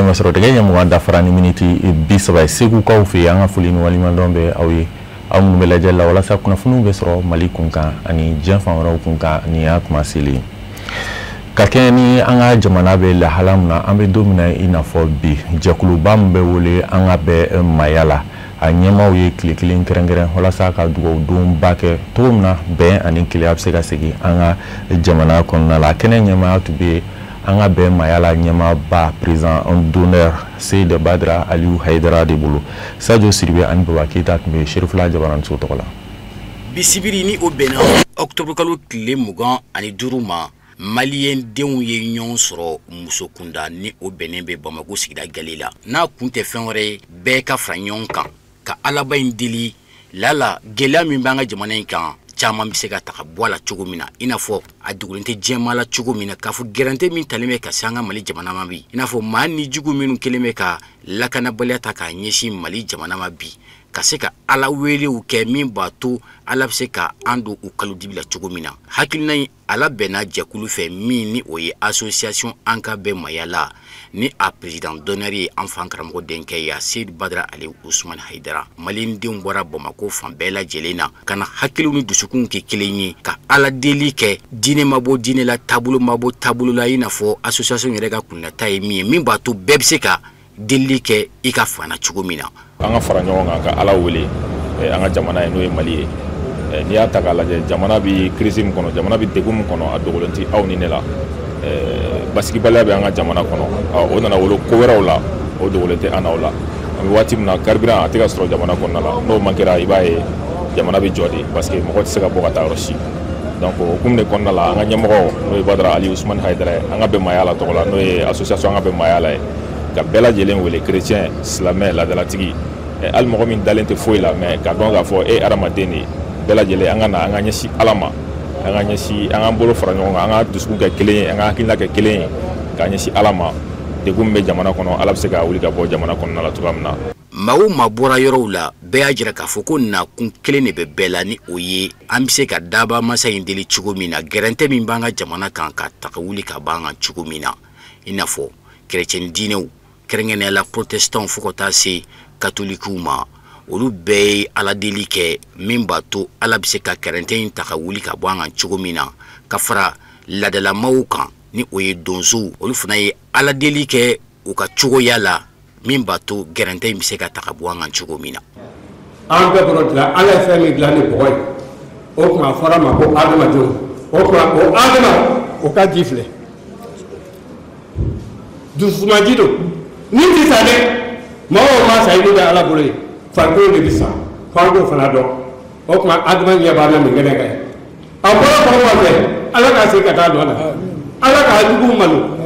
Nɛgɛsɔrɔ tɛgɛ ɲɛ 20 dafara ni miniti 30 ye Segukaw fɛ yen. An ka foli ni waleɲumandɔn bɛ aw ye, aw minnu bɛ lajɛli la walasa kunnafoniw bɛ sɔrɔ Mali kunkan ani diɲɛ fan wɛrɛw kunkan. Nin y'a kuma selen ye ka kɛɲɛ ni an ka jamana bɛ lahala min na an bɛ don min na i n'a fɔ bi. Jɛkuluba min bɛ wele an ka bɛɛ maaya la, a ɲɛmaaw ye tile kelen kɛrɛnkɛrɛn walasa ka dugawu donba kɛ cogo min na bɛn ani kelenya bɛ se ka segin an ka jamana kɔnɔna la. Kɛnɛ ɲɛmaaya tun bɛ an ka bɛn maaya la ɲɛmaaba président d'honneur Seyid Badara Aliyu Hayidara de bolo. Sadio Sidibe ani Baba Keyita tun bɛ Serifula Jabaranso tɔgɔ la. Bi sibiri ni o bɛnna octobre kalo tile 25 ma, maliyɛn denw ye ɲɔgɔn sɔrɔ musokunda ni o bɛnnen bɛ Bamakɔ sigida gale la. N'a kun tɛ fɛn wɛrɛ ye, bɛɛ ka fara ɲɔgɔn kan ka alaba in deli lala gɛlɛya min b'an ka jamana in kan caman bɛ se ka ta ka bɔ a la cogo min na, i n'a fɔ a dogolen tɛ diɲɛmaa la cogo min na, k'a fɔ gɛrɛntɛ min talen bɛ ka se an ka Mali jamana ma bi, i n'a fɔ maa ni jugu minnu kɛlen bɛ ka lakanabaliya ta k'a ɲɛsin Mali jamana ma bi, ka se ka ala welew kɛ min b'a to ala bɛ se ka an don u kalo dibi la cogo min na. Hakilina in ala bɛnna jɛkulu fɛ min ni o ye association an ka bɛn maaya la ni a président d'honneur ye an fan karamɔgɔ denkɛ ye Seyid Badara Aliyu Usumani Hayidara. Maliyɛndenw bɔra Bamakɔ fan bɛɛ lajɛlen na ka na hakiliw ni dusukunw kɛ kelen ye ka ala deli kɛ. Diinɛ ma bɔ diinɛ la, taabolo ma bɔ taabolo la, i n'a fɔ association yɛrɛ ka kunnata ye min ye, min b'a to bɛɛ bɛ se ka delili kɛ i ka fan na cogo min na. An ka fara ɲɔgɔn kan ka ala wele an ka jamana ye, n'o ye Mali ye. N'i y'a ta k'a lajɛ, jamana bɛ crise min kɔnɔ, jamana bɛ degun min kɔnɔ, a dogolen tɛ aw ni ne la. Basigibaliya bɛ an ka jamana kɔnɔ, o nana wolo ko wɛrɛw la, o dogolen tɛ an n'aw la. An bɛ waati min na, carburant a tɛ ka sɔrɔ jamana kɔnɔna la. N'o man kɛra, i b'a ye jamana bɛ jɔ de, parce que mɔgɔ tɛ se ka bɔ ka taa yɔrɔ si. Donc o hukumu de kɔnɔna la, an ka ɲɛmɔgɔ n'o ye Badara Aliyu Usumani Hayidara ye, an ka bɛn maaya la tɔgɔ la, n'o ye association an ka bɛn maaya la ye, ka bɛɛ lajɛlen wele, chrétien, silamɛ, laadalatigi, hali mɔgɔ min dalen tɛ foyi la, mais k'a dɔn k'a fɔ e hadamaden de ye, bɛɛ lajɛlen an ka na an ka ɲɛsin ala ma, an ka ɲɛsin, an k'an bolo fara ɲɔgɔn kan, an ka dusukun kɛ kelen ye, an ka hakilina kɛ kelen ye, k'a ɲɛsin ala ma. Degun min bɛ jamana kɔnɔ, ala bɛ se ka wuli ka bɔ jamana kɔnɔna la cogoya min na. Maa o maa bɔra yɔrɔw la, bɛɛ y'a jira k'a fɔ ko nakun kelen de bɛ bɛɛ la, ni o ye an bɛ se ka daba masa in deli cogo min na, gɛrɛntɛ min b'an ka jamana kan ka taga wuli ka b'an kan cogo min na, i n'a fɔ chrétien diinɛw, kɛrɛnkɛrɛnnenya la protestants fo ka taa se catholiques ma, olu bɛɛ ye ala deli kɛ min b'a to ala bɛ se ka gɛrɛntɛ in ta ka wuli ka bɔ an kan cogo min na, ka fara laadalamaw kan ni o ye donsow, olu fana ye ala deli kɛ u ka cogoya la min b'a to gɛrɛntɛ in bɛ se ka ta ka bɔ an kan cogo min na. An bɛɛ kɔnɔ dilan, ala ye fɛn min dilan ni bɔgɔ ye, o tuma a fɔra ma ko adamadenw, o tuma o adama o ka ji filɛ, dusumaji don, ni ti sa dɛ, maa o maa sa i bɛ ala bolo ye, farikolo de bɛ sa, f'an k'o fana dɔn. O tuma adama ɲɛ b'an na nin kɛnɛ kan yan, a bɔra kɔrɔ fɛ, ala k'a se ka taa nɔ na, ala k'a jugu malo.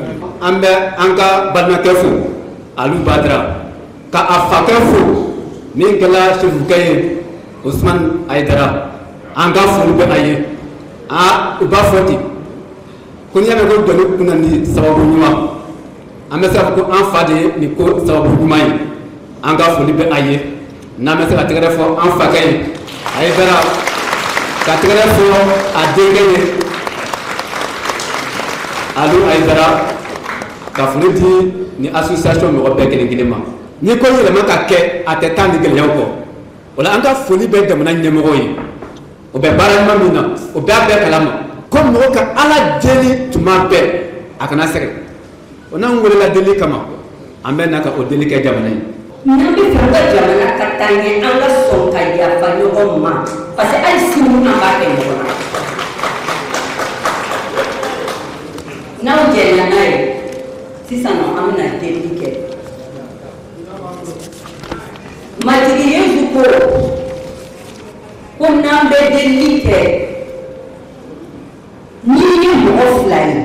An bɛ an ka balimakɛ fo Aliyu Badara, ka a fakɛ fo min kɛra sefukɛ ye Usumani Hayidara, an ka foli bɛ a ye. Aa, u b'a fɔ ten ko n'i y'a mɛn ko dɔnni kunna ni sababu ɲuman, an bɛ se k'a fɔ ko an fa de ye nin ko sababu ɲuman ye, an ka foli bɛ a ye. N'an bɛ se ka tɛgɛrɛ fɔ an fakɛ ye Hayidara, ka tɛgɛrɛ fɔ a denkɛ ye Aliyu Hayidara, ka foli di ni association mɔgɔ bɛɛ kelen kelen ma. Ni ko yɛlɛma ka kɛ, a tɛ taa ni gɛlɛyaw kɔ. O la an ka foli bɛ jamana ɲɛmɔgɔw ye, o bɛ baara ɲuman min na, o bɛ a bɛɛ kalama ko mɔgɔ ka ala deli tuma bɛɛ, a kana sɛgɛn. O n'an welela deli kama, an bɛ na ka o deli kɛ jamana ye. N'an bɛ fɛ an ka jamana ka taa ɲɛ, an ka sɔn ka yafa ɲɔgɔn ma, parce que hali sini an b'a kɛ ɲɔgɔn na. N'aw jɛnna n'a ye, sisan nɔ an bɛna delili kɛ. Matigi Yesu ko ko n'an bɛ delili kɛ, n'i ye mɔgɔ fila ye,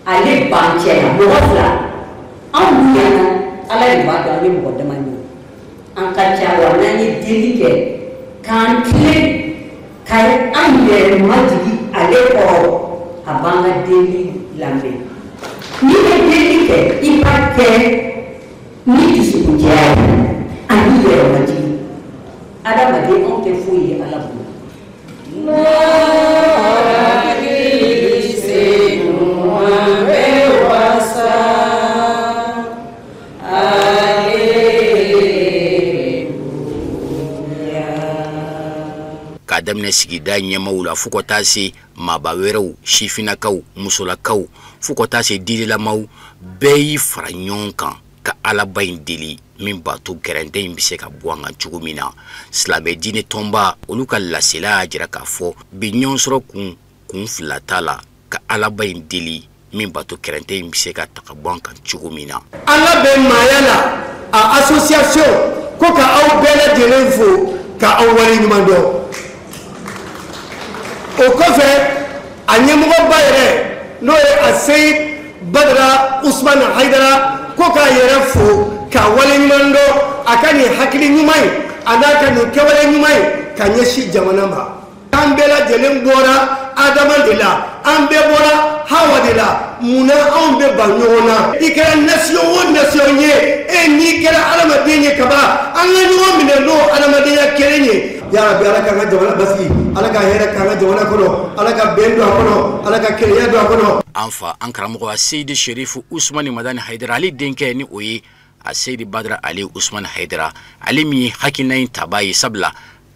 ale ban cɛ la mɔgɔ fila, anw dun yan nɔ, ala de b'a dɔn an ye mɔgɔ dama ye, an ka ca wa n'an ye deli kɛ k'an tilen ka an yɛrɛ majigi ale kɔrɔ, a b'an ka deli lamɛn. N'i bɛ deli kɛ, i b'a kɛ ni dusukunjɛya ye ani yɛrɛ majigi. Adamaden anw tɛ foyi ye ala bolo. Hakili senu an bɛ wasa. daminɛ sigida ɲɛmaaw la fo ka taa se maaba wɛrɛw, sifinnakaw, musolakaw, fo ka taa se diinɛlamaw, bɛɛ y'i fara ɲɔgɔn kan ka Alaba in deli min b'a to gɛrɛntɛ in bɛ se ka bɔ an kan cogo min na. Silamɛ diinɛ tɔnba olu ka lasela y'a jira k'a fɔ bi ɲɔgɔn sɔrɔ kun fila t'a la, ka Alaba in deli min b'a to gɛrɛntɛ in bɛ se ka ta ka bɔ an kan cogo min na. Ala bɛ maaya la a association ko ka aw bɛɛ lajɛlen fo ka aw waleɲuman dɔn. O kɔfɛ a ɲɛmɔgɔba yɛrɛ n'o ye a Seyid Badara Usumani Hayidara ko k'a yɛrɛ fo ka waleɲuman dɔn a ka nin hakili ɲuman ye a n'a ka nin kɛwale ɲuman ye ka ɲɛsin jamana ma. An bɛɛ lajɛlen bɔra Adama de la, an bɛɛ bɔra Hawa de la, munna anw bɛ ban ɲɔgɔn na? I kɛra nation o nation ye, e n'i kɛra adamaden ye kaban, an ka ɲɔgɔn minɛ n'o adamadenya kelen ye. Yarabi Ala k'an ka jamana basigi, Ala ka hɛrɛ k'an ka jamana kɔnɔ, Ala ka bɛn don a kɔnɔ, Ala ka kelenya don a kɔnɔ. An fa an karamɔgɔ Seyidi Sherifu Usumani Madani Hayidara, ale denkɛ ni o ye a Seyidi Badara ale Usumani Hayidara, ale min ye hakilina in tabaa ye, sabula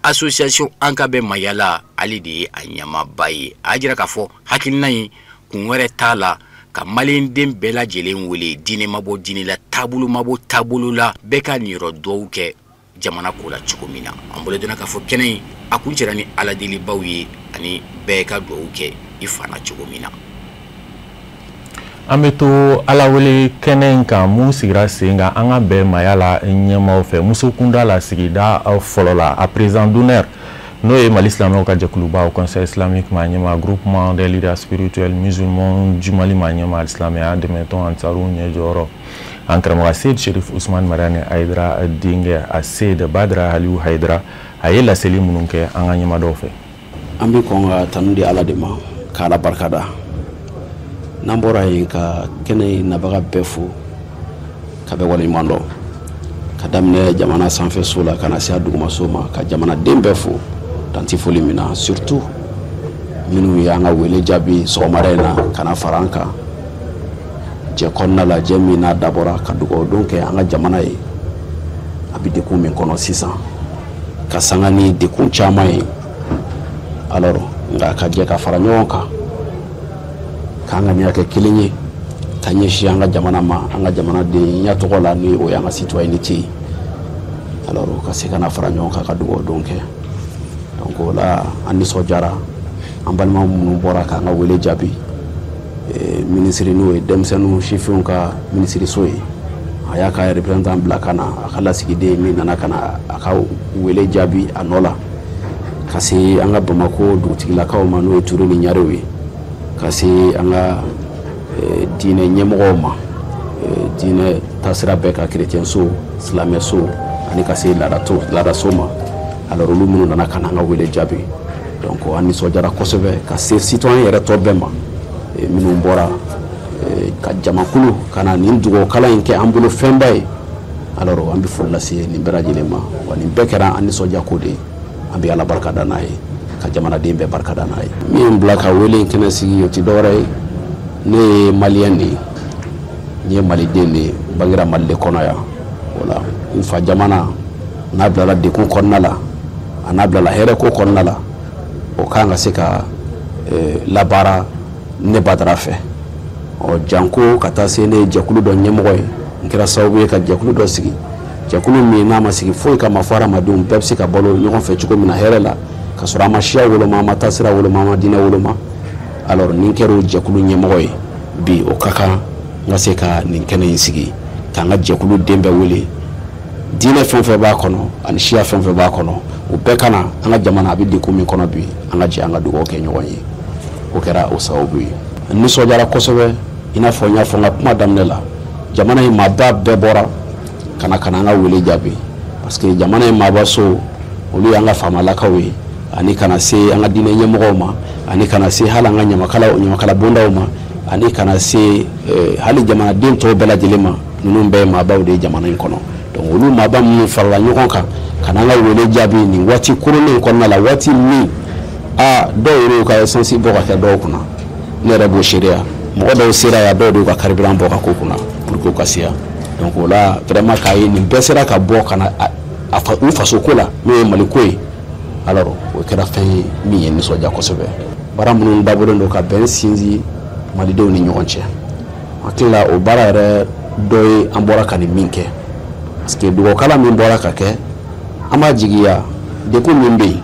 association an ka bɛ mayala ale de ye a ɲɛmaaba ye. A y'a jira k'a fɔ hakilina in kun wɛrɛ t'a la ka maliyɛnden bɛɛ lajɛlen wele, diinɛ ma bɔ diinɛ la, taabolo ma bɔ taabolo la, bɛɛ ka niyɔrɔ duwawu kɛ jamana ko la cogo min na. An bolo donna k'a fɔ kɛnɛ in a kun cɛra ni Ala delibaw ye ani bɛɛ ka duwawu kɛ i fa na cogo min na. An bɛ to Ala wele kɛnɛ in kan mun sigira sen kan an ka bɛn maaya la ɲɛmaaw fɛ muso kunda la sigida fɔlɔ la, a président d'honneur n'o ye Mali silamɛw ka jɛkuluba Conseil islamique maa ɲɛmaa, groupement des leaders spirituels musulmans du Mali maa ɲɛmaa, silamɛya dɛmɛtɔn Ansaru ɲɛjɔyɔrɔ, an karamɔgɔ Seyid Sherif Usumani Madani Hayidara denkɛ a Seyid Badara Aliyu Hayidara, a ye laseli minnu kɛ an ka ɲɛmaa dɔw fɛ. An bɛ kɔn ka tanu di Ala de ma k'Ala barika da. N'an bɔra yen ka kɛnɛ in nabaga bɛɛ fo ka bɛɛ waleɲuman dɔn, ka daminɛ jamana sanfɛ so la ka na se a dugumaso ma, ka jamanaden bɛɛ fo dan tɛ foli min na, surtout minnu y'an ka wele jaabi sɔgɔmada in na ka na fara an kan jɛ kɔnɔna la, jɛ min n'a dabɔra ka dugawu don kɛ an ka jamana ye a bɛ degun min kɔnɔ sisan, ka sanga ni degun caman ye. Alors nka ka jɛ ka fara ɲɔgɔn kan k'an ka ɲɛ kɛ kelen ye ka ɲɛsin an ka jamana ma, an ka jamanadenya tɔgɔ la ni o y'an ka citoyenneté ye. Alors ka se ka na fara ɲɔgɔn kan ka dugawu don kɛ. Donc o la an nisɔndiyara an balima minnu bɔra k'an ka wele jaabi, minisiri n'o ye denmisɛnninw sifinw ka minisiriso ye, a y'a ka représentant bila ka na, a ka lasigiden min nana ka na a ka wele jaabi a nɔ la, ka se an ka Bamakɔ dugutigilakaw ma n'o ye Ture ni Ɲarew ye, ka se an ka diinɛ ɲɛmɔgɔw ma, diinɛ taasira bɛɛ ka, chrétien so, silamɛ so, ani ka se laadaso ma. Alors olu minnu nana ka na an ka wele jaabi, donc an nisɔndiyara kosɛbɛ, ka se citoyen yɛrɛ tɔ bɛɛ ma minnu bɔra ka jamakulu ka na nin dugawu kalan in kɛ an bolo fɛnba ye. Alors an bɛ foli lase nin bɛɛ lajɛlen ma, wa nin bɛɛ kɛra an nisɔndiya ko de ye. An bɛ Ala barika da n'a ye, ka jamanaden bɛɛ barika da n'a ye. Min ye n bila ka wele in kɛnɛ sigi o tɛ dɔwɛrɛ ye, ne ye maliyɛn de ye, n ye maliden de ye, n bangera Mali de kɔnɔ yan. O la n fa jamana n'a bilala degun kɔnɔna la, a n'a bilala hɛrɛ ko kɔnɔna la, o kan ka se ka labaara ne Badara fɛ. Ɔ janko ka taa se ne ye jɛkulu dɔ ɲɛmɔgɔ ye, n kɛra sababu ye ka jɛkulu dɔ sigi, jɛkulu min n'a ma sigi foyi kama fɔ hadamadenw bɛɛ bɛ se ka balo ɲɔgɔn fɛ cogo min na hɛrɛ la, ka sɔrɔ an ma siya woloma, an ma taasira woloma, an ma diinɛ woloma. Alors ni n kɛra o jɛkulu ɲɛmɔgɔ ye bi, o ka kan n ka se ka nin kɛnɛ in sigi k'an ka jɛkulu den bɛɛ wele, diinɛ fɛn fɛn b'a kɔnɔ ani siya fɛn fɛn b'a kɔnɔ, o bɛɛ ka na an ka jamana a bɛ degun min kɔnɔ bi, an ka jɛ an ka dugawu kɛ ɲɔgɔn ye. O kɛra o sababu ye. N nisɔndiyara kosɛbɛ, i n'a fɔ n y'a fɔ n ka kuma daminɛ la, jamana in maaba bɛɛ bɔra ka na an ka wele jaabi, parce que jamana in maaba so olu y'an ka faamalakaw ye, ani kana se an ka diinɛ ɲɛmɔgɔw ma, ani kana se hali an ka ɲamakala bondaw ma, ani kana se hali jamanaden tɔw bɛɛ lajɛlen ma. Ninnu bɛɛ ye maabaw de ye jamana in kɔnɔ. Donc olu maaba minnu farala ɲɔgɔn kan ka n'an ka wele jaabi nin waati koronnen kɔnɔna la, waati min a dɔw yɛrɛ y'u ka essence bɔ ka kɛ dɔw kunna, ne yɛrɛ b'o seereya, mɔgɔ dɔw sera yan, dɔw de y'u ka carburant bɔ ka k'u kunna pour que u ka se yan. Donc o la vraiment k'a ye nin bɛɛ sera ka bɔ ka na u faso ko la, n'o ye Mali ko ye. Alors o kɛra fɛn ye min ye nisɔndiya kosɛbɛ. Baara minnu dabɔlen don ka bɛn sinsin malidenw ni ɲɔgɔn cɛ, hakili la o baara yɛrɛ dɔ ye an bɔra ka nin min kɛ, parce que dugawukala min bɔra ka kɛ, an b'a jigiya degun min bɛ yen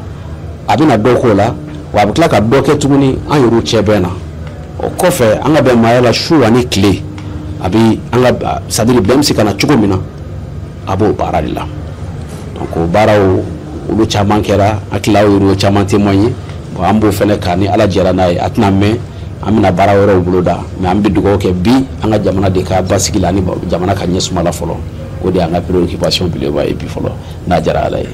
a bɛna dɔ k'o la, wa a bɛ tila ka dɔ kɛ tuguni an yɛrɛw cɛ bɛn na. O kɔfɛ an ka bɛn maaya la su ani tile, a bɛ an ka c'est à dire bɛn bɛ se ka na cogo min na, a b'o baara de la. Donc o baaraw olu caman kɛra, hakili la aw yɛrɛ caman témoigner. Bon, an b'o fɛnɛ kan ni Ala jɛra n'a ye, a tɛna mɛn an bɛna baara wɛrɛw boloda, mais an bɛ dugawu kɛ bi an ka jamana de ka basigi la ani jamana ka ɲɛsuma la fɔlɔ. O de y'an ka préoccupation belebeleba ye bi fɔlɔ, n'a jara Ala ye.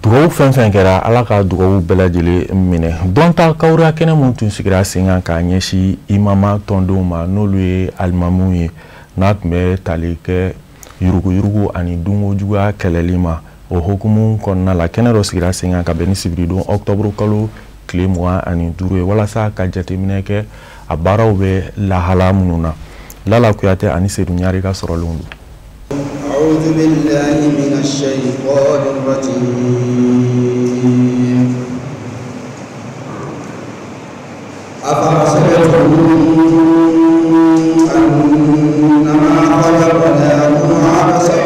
Dugawu fɛn fɛn kɛra, Ala ka dugawu bɛɛ lajɛlen minɛ. Dɔnta kawura kɛnɛ mun tun sigira sen kan k'a ɲɛsin imama tɔndenw ma, n'olu ye alimamuw ye, n'a tun bɛ tali kɛ yuruguyurugu ani dunkojuguya kɛlɛli ma, o hukumu kɔnɔna la, kɛnɛ dɔ sigira sen kan ka bɛn ni sibiridon ɔkutɔburu kalo tile 25 ye, walasa ka jateminɛ kɛ a baaraw bɛ lahala minnu na. Lala Kuyate ani Seydou Ɲare ka sɔrɔlenw don. أعوذ بالله من الشيطان الرجيم. أفحسبتم أنما خلقناكم عبثا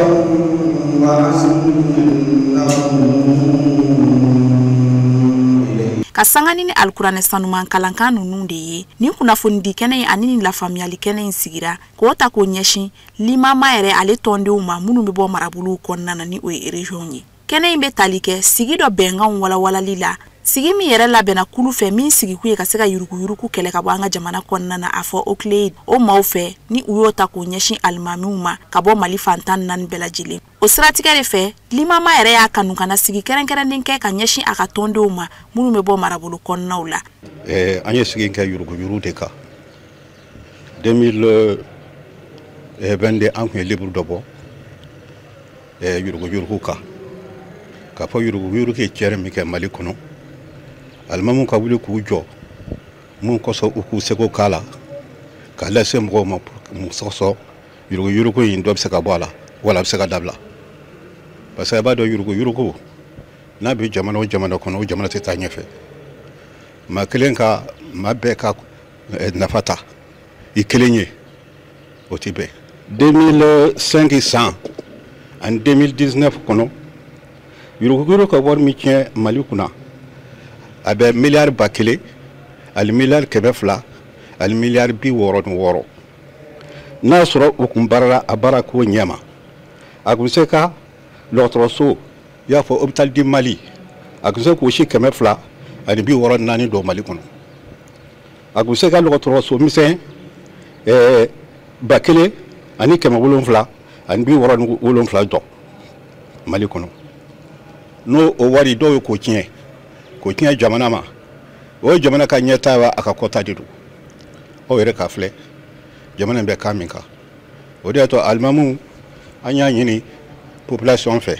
وأنكم Ka sanga ni alikuranɛ sanuman kalankan ninnu de ye nin kunnafonidi kɛnɛ in ani nin lafaamuyali kɛnɛ in sigira k'o ta k'o ɲɛsin limama yɛrɛ ale tɔndenw ma minnu bɛ bɔ marabolow kɔnɔna na, ni o ye région ye. Kɛnɛ in bɛ tali kɛ sigi dɔ bɛnkanw walawalali la, sigi min yɛrɛ labɛnna kulu fɛ min sigikun ye ka se ka yuruguyurugu kɛlɛ ka bɔ an ka jamana kɔnɔna na, a fɔ OCLEI o maaw fɛ, ni u y'o ta k'o ɲɛsin alimamiw ma ka bɔ Mali fan 14 bɛɛ lajɛlen. O siratigɛ de fɛ, limama yɛrɛ y'a kanu ka na sigi kɛrɛnkɛrɛnnen kɛ ka ɲɛsin a ka tɔndenw ma minnu bɛ bɔ marabolo kɔnɔnaw la. An ye sigi kɛ yuruguyurugu de kan. 2022 an tun ye livre dɔ bɔ yuruguyurugu kan, k'a fɔ yuruguyurugu ye tiɲɛni min kɛ Mali kɔnɔ, alimamu ka wuli k'u jɔ mun kosɔn u k'u seko k'a la k'a lase mɔgɔw ma mun sɔsɔ yuruguyurugu in dɔ bɛ se ka bɔ a la wala a bɛ se ka dabila. Parce que a b'a dɔn yuruguyurugu n'a bɛ jamana o jamana kɔnɔ, o jamana tɛ taa ɲɛfɛ. Maa kelen ka maa bɛɛ ka nafa ta i kelen ye, o tɛ bɛn. 2005 san ani 2019 kɔnɔ, yuruguyurugu ka wari min tiɲɛ Mali kunna, a bɛ miliyari 1000 ani miliyari 200 ani miliyari 66. N'a y'a sɔrɔ u kun baarala a baara ko ɲɛma, a kun se ka dɔgɔtɔrɔso, i y'a fɔ hôpital du Mali, a kun se k'o si 264 don Mali kɔnɔ. A kun se ka dɔgɔtɔrɔso misɛn 1767 jɔ Mali kɔnɔ. N'o o wari dɔw ye k'o tiɲɛ jamana ma, o ye jamana ka ɲɛtaa wa a ka kɔta de don. Aw yɛrɛ k'a filɛ jamana in bɛ kan min kan. O de y'a to alimamu an y'a ɲini population fɛ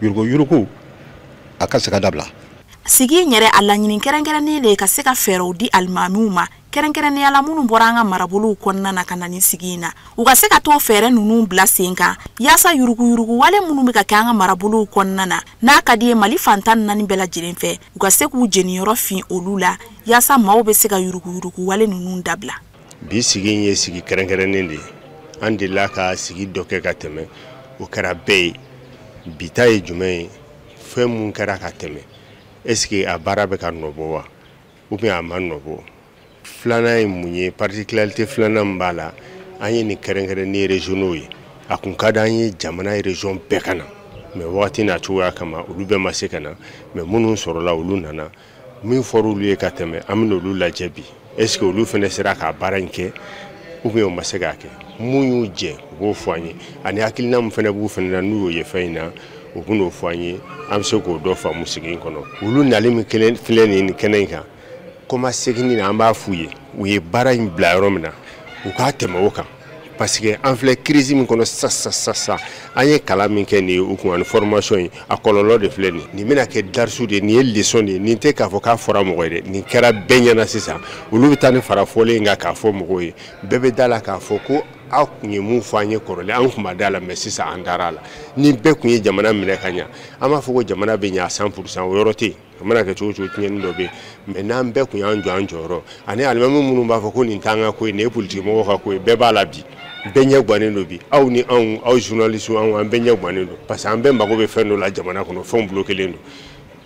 yuruguyurugu a ka se ka dabila. Sigi in yɛrɛ a laɲini kɛrɛnkɛrɛnnen de ye ka se ka fɛɛrɛw di alimamiw ma, kɛrɛnkɛrɛnnenya la minnu bɔra an ka marabolow kɔnɔna na ka na nin sigi in na, u ka se ka t'o fɛɛrɛ ninnu bila sen kan yaasa yuruguyurugu wale minnu bɛ ka kɛ an ka marabolow kɔnɔna na, n'a ka di ye Mali fan 14 bɛɛ lajɛlen fɛ, u ka se k'u jeniyɔrɔ fin olu la yaasa maaw bɛ se ka yuruguyurugu wale ninnu dabila. Bi sigi in ye sigi kɛrɛnkɛrɛnnen de ye. An delila ka sigi dɔ kɛ ka tɛmɛ, o kɛra bɛɛ ye. Bi ta ye jumɛn ye? Fɛn mun kɛra ka tɛmɛ, est-ce que a baara bɛ ka nɔ bɔ wa, ou bien a ma nɔ bɔ? Filanan ye mun ye? Particularité filanan min b'a la, an ye nin kɛrɛnkɛrɛn ni régionaux ye. A kun ka d'an ye jamana région bɛɛ ka na, mais wagati n'a cogoya kama olu bɛɛ ma se ka na, mais minnu sɔrɔla olu nana. Min fɔra olu ye ka tɛmɛ, an bɛna olu lajɛ bi. Est-ce que olu fana sera k'a baara in kɛ ou bien u ma se k'a kɛ? Mun y'u jɛ, u b'o fɔ an ye, ani hakilina min fana b'u fana na n'u y'o ye fɛn in na, u bɛn'o fɔ an ye, an bɛ se k'o dɔ faamu sigi in kɔnɔ. Olu nali min kelen filɛ nin ye kɛnɛ in kan, kɔma seginni na an b'a f'u ye, u ye baara in bila yɔrɔ min na, u k'a tɛmɛ o kan. Parce que an filɛ crise min kɔnɔ sisan, an ye kalan min kɛ nin ye u kun ani formation in, a kɔlɔlɔ de filɛ nin ye. Nin bɛna kɛ darisu de ye, nin ye leçon de ye, nin tɛ k'a fɔ k'a fɔra mɔgɔ ye dɛ, nin kɛra bɛɛ ɲɛna sisan. Olu bɛ taa ni fara fɔlen in kan k'a fɔ mɔgɔw ye, bɛɛ bɛ da la k'a fɔ ko Aw kun ye mun fɔ an ye kɔrɔlen, an kun ma da la, mais sisan an dara a la. Ni bɛɛ kun ye jamana minɛ ka ɲa, an b'a fɔ ko jamana bɛ ɲa 100%, o yɔrɔ tɛ yen. A mana kɛ cogo o cogo, tiɲɛni dɔ bɛ yen, mais n'an bɛɛ kun y'an jɔ an jɔyɔrɔ, ani alimami minnu b'a fɔ ko nin t'an ka ko ye, nin ye politiki mɔgɔw ka ko ye, bɛɛ b'a la bi, bɛɛ ɲɛ gannen don bi. Aw ni anw, aw journaliste anw, an bɛɛ ɲɛ gannen don, parce que an bɛɛ mago bɛ fɛn dɔ la jamana kɔnɔ, fɛnw bloquélen don.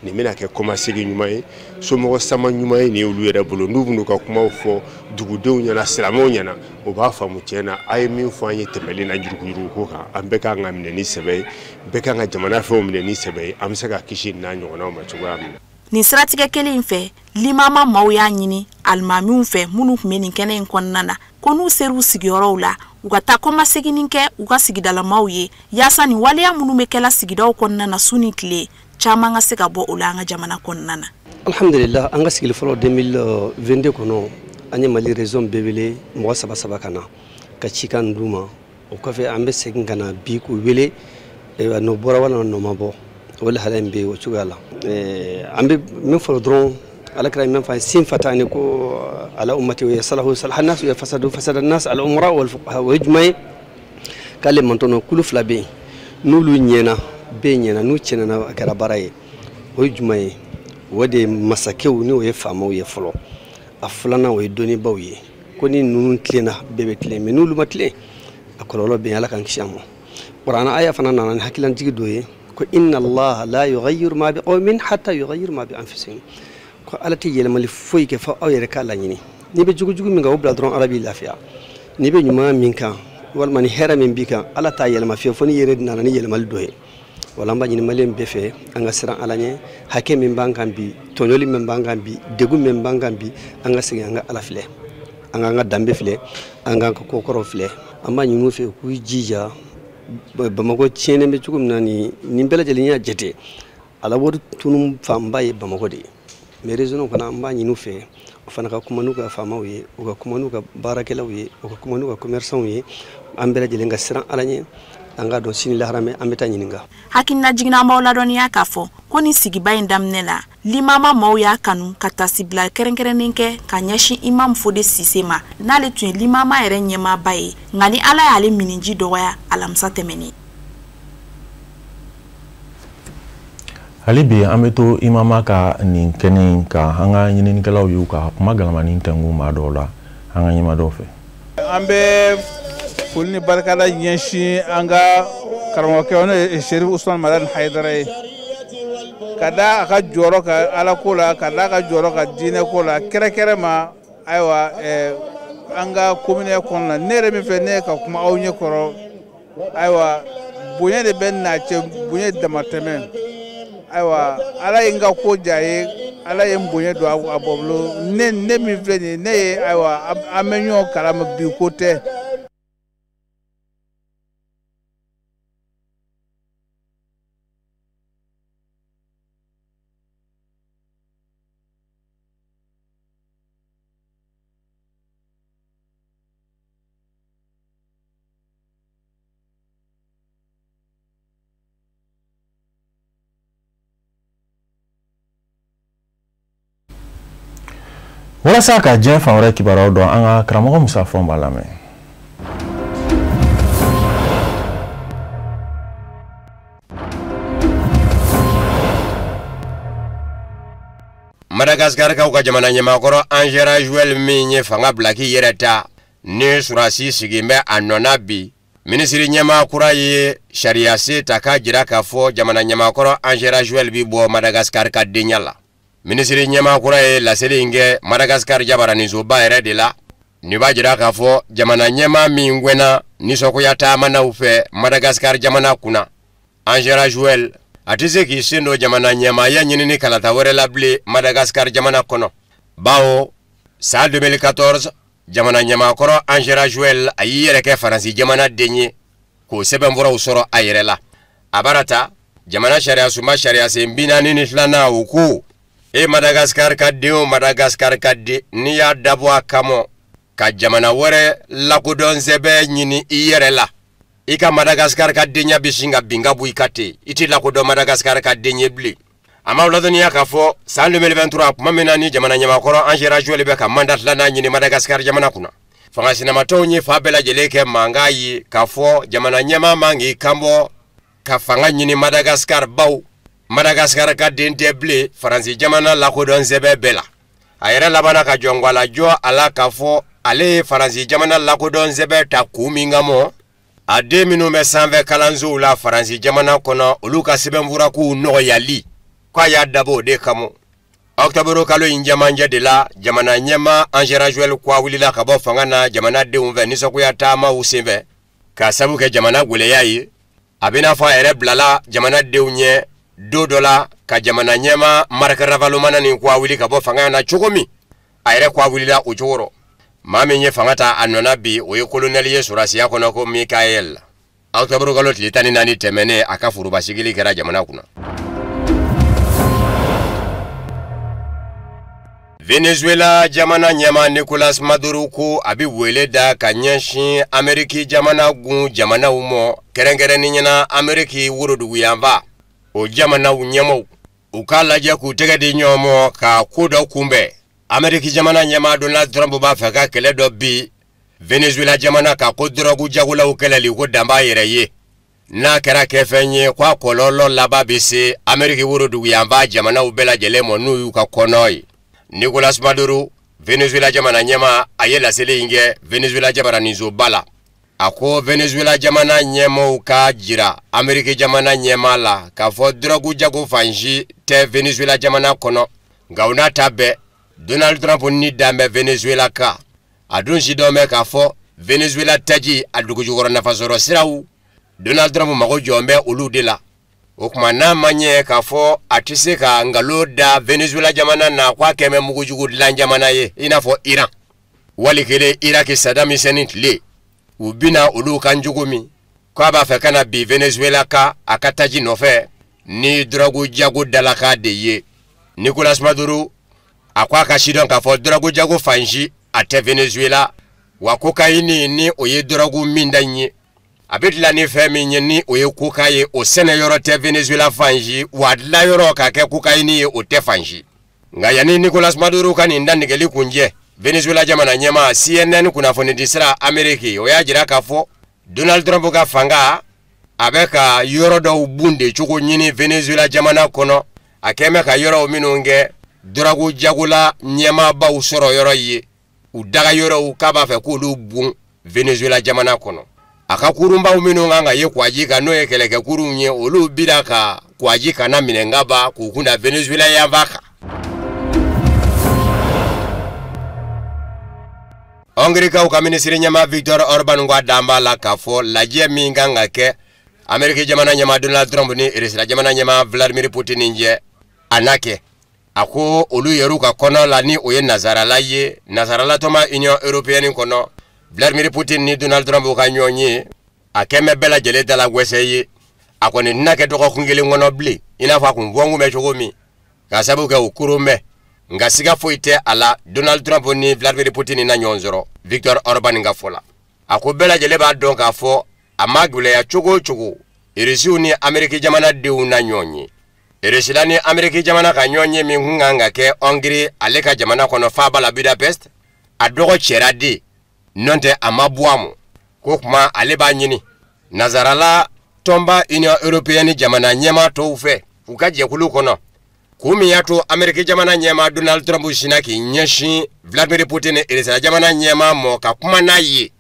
Nin bɛna kɛ kɔmasegin ɲuman ye, somɔgɔ sama ɲuman ye nin ye olu yɛrɛ bolo. N'u bɛn'u ka kumaw fɔ dugudenw ɲɛna, silamɛw ɲɛna, o b'a faamu tiɲɛ na a ye min fɔ an ye tɛmɛlen na yuruguyurugu ko kan, an bɛɛ kan ka minɛ ni sɛbɛ ye, bɛɛ kan ka jamana fɛnw minɛ ni sɛbɛ ye, an bɛ se ka kisi nin n'a ɲɔgɔnnaw ma cogoya min na. Nin siratigɛ kelen in fɛ, limama maaw y'a ɲini alimamiw fɛ minnu tun bɛ nin kɛnɛ in kɔnɔna na, ko n'u ser'u sigiyɔrɔw la, u ka taa kɔmaseginni kɛ u ka sigidalamaw ye, yaasa nin waleya minnu bɛ kɛla sigidaw kɔnɔna na su ni tile, caman ka se ka bɔ o la an ka jamana kɔnɔna na. Alhamdulillah, an ka sigili fɔlɔ 2022 kɔnɔ, an ye Mali région bɛɛ wele mɔgɔ saba saba ka na ka cikan d'u ma. O kɔfɛ an bɛ segin ka na bi k'u wele, n'o bɔra walima n'o ma bɔ, o lahala in bɛ o cogoya la. An bɛ min fɔlɔ dɔrɔn, Ala kɛra min fɔ sin fatani ko ala ummati wa salahu salaha nas wa fasadu fasada nas al umara wal fuqaha. O ye jumɛn ye? K'ale mantɔnɔ kulu fila bɛ yen, n'olu ɲɛna bɛɛ ɲɛna, n'u tiɲɛna a kɛra baara ye. O ye jumɛn ye? O de ye masakɛw n'o ye faamaw ye fɔlɔ. A filanan o ye dɔnnibaw ye. Ko ni ninnu tilenna bɛɛ bɛ tilen, mais n'olu ma tilen a kɔlɔlɔ bɛ yen, Ala k'an kisi a ma. Kuranɛ aya fana nana ni hakililajigi dɔ ye, ko inna Allaha la yughayyiru ma bi qawmin hatta yughayyiru ma bi anfusihim. Ko Ala tɛ yɛlɛmali foyi kɛ fo aw yɛrɛ k'a laɲini. N'i bɛ jugujugu min kan, o bila dɔrɔn Ala b'i lafiya. N'i bɛ ɲuman min kan walima ni hɛrɛ min b'i kan, Ala t'a yɛlɛma fiyewu fo n'i yɛrɛ nana ni yɛlɛmali dɔ ye. Wala an b'a ɲini maliyɛn bɛɛ fɛ, an ka siran Ala ɲɛ, hakɛ min b'an kan bi, tɔɲɔli min b'an kan bi, degun min b'an kan bi, an ka segin an ka Ala filɛ, an k'an ka danbe filɛ, an k'an ka kokɔrɔw filɛ. An b'a ɲini u fɛ k'u jija. Bamakɔ tiɲɛnen bɛ cogo min na, nin bɛɛ lajɛlen y'a jate, a la wari tunu fanba ye Bamakɔ de ye. Mais région fana, an b'a ɲini u fɛ, o fana ka kuma n'u ka faamaw ye, u ka kuma n'u ka baarakɛlaw ye, u ka kuma n'u ka commerçants ye. An bɛɛ lajɛlen ka siran Ala ɲɛ, an k'a dɔn sini laharamɛ an bɛ taa ɲininka. Hakilina jiginna, an b'aw ladɔnniya k'a fɔ ko nin sigiba in daminɛ la, limama maaw y'a kanu ka tasibila kɛrɛnkɛrɛnnen kɛ ka ɲɛsin Imam Fode Sise ma, n'ale tun ye limama yɛrɛ ɲɛmaaba ye, nka ni Ala y'ale miniji dɔgɔya alamisa tɛmɛnen. Hali bi an bɛ to imama ka nin kɛnɛ in kan, an ka ɲininikɛlaw y'u ka kuma galamani tɛnku maa dɔw la, an ka ɲɛmaa dɔw fɛ. An bɛ foli ni barikada ɲɛsin an ka karamɔgɔkɛ, n'o ye Serif Usman Madani Hayidara ye, ka da a ka jɔyɔrɔ kan Ala ko la, ka da a ka jɔyɔrɔ kan diinɛ ko la, kɛrɛkɛrɛ ma. Ayiwa, an ka commune kɔnɔna na, ne yɛrɛ min filɛ ne ye ka kuma aw ɲɛ kɔrɔ, ayiwa, bonya de bɛ n'a cɛ, bonya damatɛmɛ. Ayiwa, Ala ye n ka ko diya ye, Ala ye n bonya don a bolo. Ne min filɛ nin ye, ne ye, ayiwa, an bɛ ɲɔgɔn kalama bi ko tɛ. Walasa ka diɲɛ fan wɛrɛ kibaruyaw dɔn, an ka karamɔgɔ Musa Fɔn b'a lamɛn. Madagascarkaw ka jamana ɲɛmaakɔrɔ Andry Rajoelina min ye fanga bila k'i yɛrɛ ta, ni surasi sigin bɛ a nɔ na bi, minisiri ɲɛmaa kura ye sariya se ta k'a jira k'a fɔ jamana ɲɛmaakɔrɔ Andry Rajoelina bi bɔ Madagascar ka denya la. Minisiri ɲɛmaa kura ye laseli in kɛ Madagascar jabaraninsoba yɛrɛ de la. Nin b'a jira k'a fɔ jamana ɲɛmaa min gɛnna nisɔngoya taamanaw fɛ Madagascar jamana kunna, Andry Rajoelina, a tɛ se k'i sen don jamana ɲɛmaaya ɲinini kalata wɛrɛ la bilen Madagascar jamana kɔnɔ, bawo san 2014 jamana ɲɛmaakɔrɔ Andry Rajoelina a y'i yɛrɛ kɛ Faransi jamana den ye k'o sɛbɛnfuraw sɔrɔ a yɛrɛ la. A baara ta jamana sariyasunba sariyasen 42nan, o ko e Madagascar ka den o Madagascar ka den, n'i y'a dabɔ a kama ka jamana wɛrɛ lakodɔn sɛbɛn ɲini i yɛrɛ la, i ka Madagascar ka denya bɛ sin ka bin ka bɔ i ka ten, i tɛ lakodɔn Madagascar ka den ye bilen. A ma ladɔnniya k'a fɔ san 2023, tuma min na ni jamana ɲɛmaakɔrɔ Andry Rajoelina bɛ ka mandat filanan ɲini Madagascar jamana kunna, Fanga sinamatɔnw ye fa bɛɛ lajɛlen kɛ mankan ye k'a fɔ jamana ɲɛmaa man k'i kanbɔ ka fanga ɲini Madagascar baw Madagascar ka den tɛ bilen Faransi jamana lakodɔn sɛbɛn bɛɛ la. A yɛrɛ labanna ka jɔngwala jɔ a la k'a fɔ ale ye Faransi jamana lakodɔn sɛbɛn ta kun min kama, a den minnu bɛ sanfɛ kalansow la Faransi jamana kɔnɔ, olu ka sɛbɛnfurakow nɔgɔyali, k'a y'a dabɔ o de kama. Octobre kalo in cɛmancɛ de la, jamana ɲɛmaa Andry Rajoelina k'a wulila ka bɔ fanga na jamanadenw fɛ nisɔngoya taamaw senfɛ k'a sabu kɛ jamana gwɛlɛya ye. A bɛ n'a fɔ a yɛrɛ bilala jamanadenw ɲɛ don dɔ la ka jamana ɲɛmaa Marc Ravalomanana nin k'a wuli ka bɔ fanga na cogo min, a yɛrɛ k'a wulila o cogo rɔ. Maa min ye fanga ta a nɔ na bi, o ye kolonɛli ye sɔrɔdasiya kɔnɔ ko Mikael. Octobre kalo tile 14 tɛmɛnen, a ka foroba sigili kɛra jamana kunna. Venezuela jamana ɲɛmaa Nicolas Maduro ko a bɛ wele da ka ɲɛsin Ameriki jamana gun jamanaw ma, kɛrɛnkɛrɛnnenya la Ameriki woroduguyanfan o jamanaw ɲɛmaaw, u k'a lajɛ k'u tɛgɛ di ɲɔgɔn ma ka ko dɔ kunbɛn. Ameriki jamana ɲɛmaa Donald Trump b'a fɛ ka kɛlɛ dɔ bi Venezuela jamana kan ko dɔrɔgu jagolaw kɛlɛli ko dan b'a yɛrɛ ye. N'a kɛra kɛfɛn ye k'a kɔlɔlɔ laban bɛ se Ameriki woroduguyanfan jamanaw bɛɛ lajɛlen ma n'u y'u ka kɔnɔ ye. Nicolas Maduro, Venezuela jamana ɲɛmaa, a ye laseli in kɛ Venezuela jabaraninsoba la. A ko Venezuela jamana ɲɛmaaw ka jira Ameriki jamana ɲɛmaa la k'a fɔ dɔrɔgu jago fan si tɛ Venezuela jamana kɔnɔ. Nka o n'a ta bɛɛ, Donald Trump ni dan bɛ Venezuela kan. A dun si dɔn bɛ k'a fɔ Venezuela taji a dugujukɔrɔ nafasɔrɔ siraw, Donald Trump mago jɔn bɛ olu de la. O tuma n'a ma ɲɛ k'a fɔ a tɛ se ka nkalon da Venezuela jamana na k'a kɛn bɛ mugujugu dilan jamana ye i n'a fɔ Iran. Wali kelen Iraki Saddam Hussein tile, u bɛna olu kan cogo min, k'a b'a fɛ ka na bi Venezuela kan a ka taji nɔfɛ ni dɔrɔgu jago dalakan de ye. Nicolas Maduro a ko a ka sidɔn k'a fɔ dɔrɔgu jago fan si a tɛ Venezuela, wa kokayini ni o ye dɔrɔgu min da ye, a bɛ dilan ni fɛn min ye ni o ye koka ye, o sɛnɛyɔrɔ tɛ Venezuela fan si, wa a dilanyɔrɔ ka kɛ kokayini ye o tɛ fan si. Nka yanni Nicolas Maduro ka nin dantigɛli kuncɛ, Venezuela jamana ɲɛmaa CNN kunnafonidisira Ameriki, o y'a jira k'a fɔ Donald Trump ka fanga a bɛ ka yɔrɔ dɔw bun de cogo ɲini Venezuela jamana kɔnɔ, a kɛn bɛ ka yɔrɔw minnu kɛ dɔrɔgu jagola ɲɛmaabaw sɔrɔ yɔrɔ ye, u daga yɔrɔw k'a b'a fɛ k'olu bun Venezuela jamana kɔnɔ. A ka kurunbaw minnu kan ka ye kwaji kan n'o ye kɛlɛkɛkurunw ye, olu bira ka kwaji kana minɛ ka ban k'u kunda Venezuela yanfan kan. Hongirikaw ka minisiri ɲɛmaa Victor Orban ko a dan b'a la k'a fɔ lajɛ min kan ka kɛ Ameriki jamana ɲɛmaa Donald Trump ni Russie jamana ɲɛmaa Vladimir Putin cɛ, a n'a kɛ. A ko olu yɛr'u ka kɔnɔ la ni o ye nazarala ye, nazarala tɔnba Union européenne kɔnɔ, Vladimir Putin ni Donald Trump ka ɲɔgɔn ye, a kɛn bɛ bɛɛ lajɛlen dala gwɛsɛ ye. A kɔni tɛna kɛ dɔgɔkun kelen kɔnɔ bilen, i n'a fɔ a kun fɔnkun bɛ cogo min, k'a sababu kɛ o koron bɛ. Nka siga foyi tɛ a la, Donald Trump ni Vladimir Putin na ɲɔgɔn sɔrɔ Victor Orban ka fɔ la. A ko bɛɛ lajɛlen b'a dɔn k'a fɔ a ma gwɛlɛya cogo o cogo, Irisiw ni Ameriki jamanadenw na ɲɔgɔn ye. Irisila ni Ameriki jamana ka ɲɔgɔn ye min kun kan ka kɛ Hongrie ale ka jamana kɔnɔ faaba la Budapest, a dɔgɔ cɛra de, n'o tɛ a ma bɔ a mɔ. Ko kuma ale b'a ɲini nazarala tɔnba Union européenne jamana ɲɛmaa tɔw fɛ u ka jɛkulu kɔnɔ. Kun min y'a to Ameriki jamana ɲɛmaa Donald Trump sinna k'i ɲɛsin Vladimir Putin ni Irisila jamana ɲɛmaa mɔ ka kuma n'a ye.